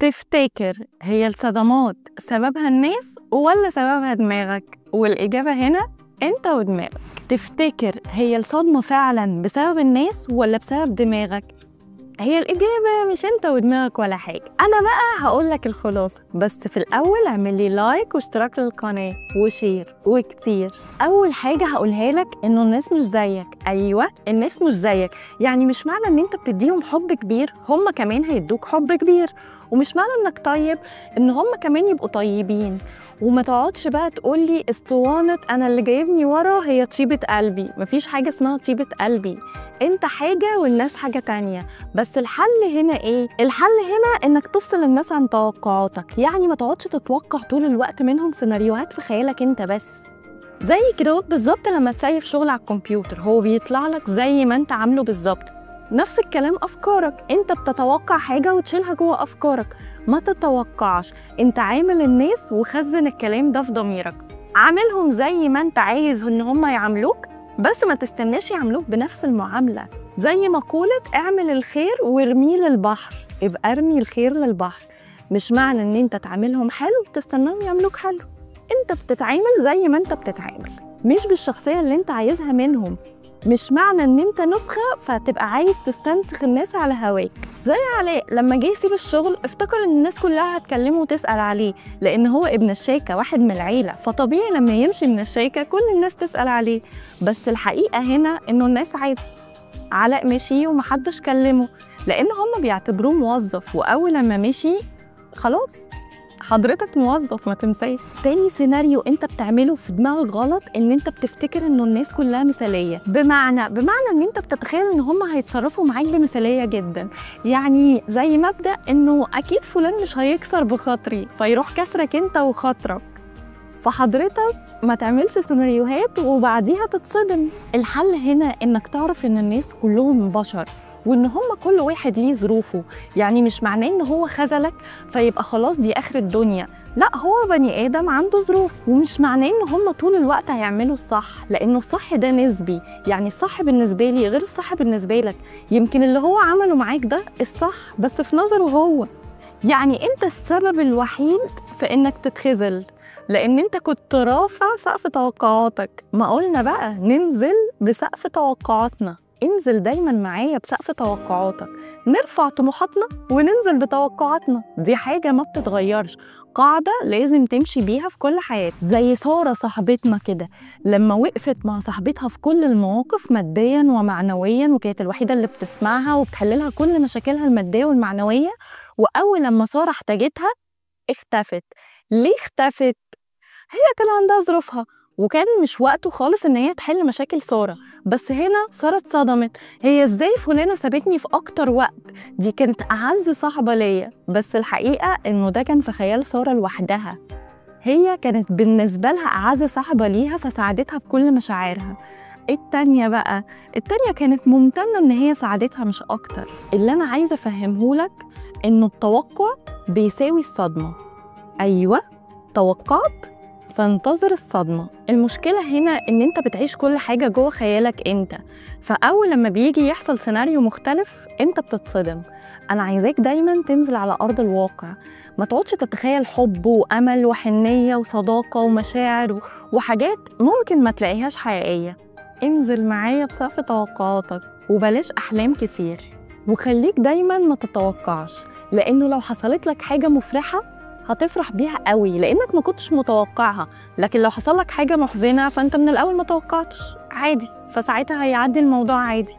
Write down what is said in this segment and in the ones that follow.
تفتكر هي الصدمات سببها الناس ولا سببها دماغك؟ والإجابة هنا أنت ودماغك. تفتكر هي الصدمة فعلا بسبب الناس ولا بسبب دماغك؟ هي الإجابة مش أنت ودماغك ولا حاجة. أنا بقى هقولك الخلاصة، بس في الأول اعمل لي like واشتراك للقناة و share وكتير. أول حاجة هقولها لك إنه الناس مش زيك. أيوة الناس مش زيك، يعني مش معنى إن أنت بتديهم حب كبير هم كمان هيدوك حب كبير، ومش معنى إنك طيب إن هم كمان يبقوا طيبين. وما تقعدش بقى تقولي اسطوانة أنا اللي جايبني ورا هي طيبة قلبي. مفيش حاجة اسمها طيبة قلبي، أنت حاجة والناس حاجة تانية. بس الحل هنا إيه؟ الحل هنا إنك تفصل الناس عن توقعاتك، يعني ما تقعدش تتوقع طول الوقت منهم سيناريوهات في خيالك أنت بس. زي كده بالظبط لما تسيف شغل على الكمبيوتر هو بيطلع لك زي ما أنت عامله بالظبط. نفس الكلام أفكارك، أنت بتتوقع حاجة وتشيلها جوه أفكارك. ما تتوقعش، انت عامل الناس وخزن الكلام ده في ضميرك، عاملهم زي ما انت عايز ان هم يعاملوك، بس ما تستناش يعاملوك بنفس المعاملة. زي مقولة اعمل الخير وارميه للبحر، ابقى ارمي الخير للبحر. مش معنى ان انت تعاملهم حلو تستناهم يعملوك حلو، انت بتتعامل زي ما انت بتتعامل، مش بالشخصية اللي انت عايزها منهم. مش معنى ان انت نسخة فتبقى عايز تستنسخ الناس على هواك. زي علاء لما جه يسيب الشغل افتكر ان الناس كلها هتكلمه وتسأل عليه، لان هو ابن الشيكة واحد من العيلة، فطبيعي لما يمشي من الشيكة كل الناس تسأل عليه. بس الحقيقة هنا انه الناس عادي، علاء مشي ومحدش كلمه لان هم بيعتبروه موظف، واول لما مشي خلاص حضرتك موظف ما تنساش. تاني سيناريو انت بتعمله في دماغك غلط ان انت بتفتكر انه الناس كلها مثاليه. بمعنى ان انت بتتخيل ان هم هيتصرفوا معاك بمثاليه جدا، يعني زي مبدا انه اكيد فلان مش هيكسر بخاطري فيروح كسرك انت وخاطرك. فحضرتك ما تعملش سيناريوهات وبعديها تتصدم. الحل هنا انك تعرف ان الناس كلهم بشر، وان هم كل واحد ليه ظروفه، يعني مش معناه ان هو خذلك فيبقى خلاص دي اخر الدنيا، لا هو بني ادم عنده ظروف. ومش معناه ان هم طول الوقت هيعملوا الصح، لانه الصح ده نسبي، يعني الصح بالنسبه لي غير الصح بالنسبه لك. يمكن اللي هو عمله معاك ده الصح بس في نظره هو، يعني انت السبب الوحيد في انك تتخذل لان انت كنت رافع سقف توقعاتك. ما قلنا بقى ننزل بسقف توقعاتنا، انزل دايما معايا بسقف توقعاتك، نرفع طموحاتنا وننزل بتوقعاتنا. دي حاجة ما بتتغيرش، قاعدة لازم تمشي بيها في كل حياتك. زي سارة صاحبتنا كده لما وقفت مع صاحبتها في كل المواقف ماديا ومعنويا، وكانت الوحيدة اللي بتسمعها وبتحللها كل مشاكلها المادية والمعنوية، وأول لما سارة احتاجتها اختفت. ليه اختفت؟ هي كان عندها ظروفها وكان مش وقته خالص ان هي تحل مشاكل ساره. بس هنا ساره اتصدمت، هي ازاي فلانه سابتني في اكتر وقت؟ دي كانت اعز صاحبه ليا. بس الحقيقه انه ده كان في خيال ساره لوحدها، هي كانت بالنسبه لها اعز صاحبه ليها فساعدتها بكل مشاعرها. التانية بقى، التانية كانت ممتنه ان هي ساعدتها مش اكتر. اللي انا عايزه افهمهولك انه التوقع بيساوي الصدمه. ايوه توقعت فانتظر الصدمة. المشكلة هنا إن أنت بتعيش كل حاجة جوه خيالك أنت، فأول لما بيجي يحصل سيناريو مختلف أنت بتتصدم. أنا عايزاك دايماً تنزل على أرض الواقع، ما تقعدش تتخيل حب وأمل وحنية وصداقة ومشاعر وحاجات ممكن ما تلاقيهاش حقيقية. انزل معايا بسقف توقعاتك وبلاش أحلام كتير، وخليك دايماً ما تتوقعش، لأنه لو حصلت لك حاجة مفرحة هتفرح بيها قوي لانك ما كنتش متوقعها، لكن لو حصل لك حاجه محزنه فانت من الاول ما توقعتش عادي، فساعتها هيعدي الموضوع عادي.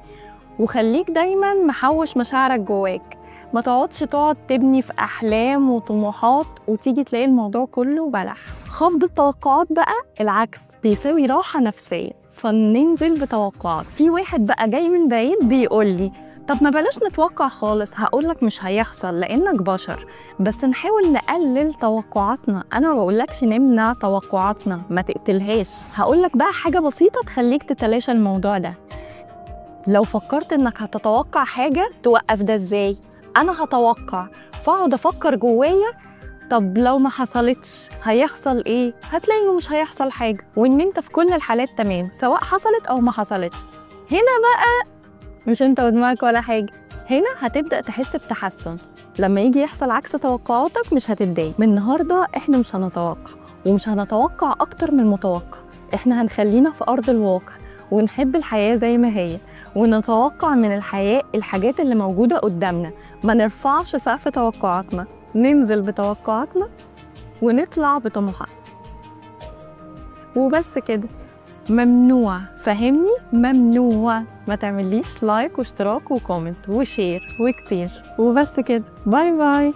وخليك دايما محوش مشاعرك جواك، ما تقعدش تقعد تبني في احلام وطموحات وتيجي تلاقي الموضوع كله بلح. خفض التوقعات بقى العكس بيساوي راحه نفسيه، فننزل بتوقعات. في واحد بقى جاي من بعيد بيقول لي طب ما بلاش نتوقع خالص، هقولك مش هيحصل لأنك بشر، بس نحاول نقلل توقعاتنا. أنا ما بقولكش نمنع توقعاتنا، ما تقتلهاش. هقولك بقى حاجة بسيطة تخليك تتلاشى الموضوع ده. لو فكرت إنك هتتوقع حاجة توقف ده إزاي؟ أنا هتوقع فأقعد أفكر جوايا طب لو ما حصلتش هيحصل إيه؟ هتلاقي إنه مش هيحصل حاجة، وإن أنت في كل الحالات تمام سواء حصلت أو ما حصلتش. هنا بقى مش انت ودماغك ولا حاجة. هنا هتبدأ تحس بتحسن. لما يجي يحصل عكس توقعاتك مش هتتضايق. من النهارده احنا مش هنتوقع، ومش هنتوقع اكتر من المتوقع. احنا هنخلينا في ارض الواقع ونحب الحياة زي ما هي، ونتوقع من الحياة الحاجات اللي موجودة قدامنا. ما نرفعش سقف توقعاتنا، ننزل بتوقعاتنا ونطلع بطموحاتنا. وبس كده. ممنوع، فهمني، ممنوع ما تعمليش like واشتراك و comment و share وكتير. وبس كده، bye bye.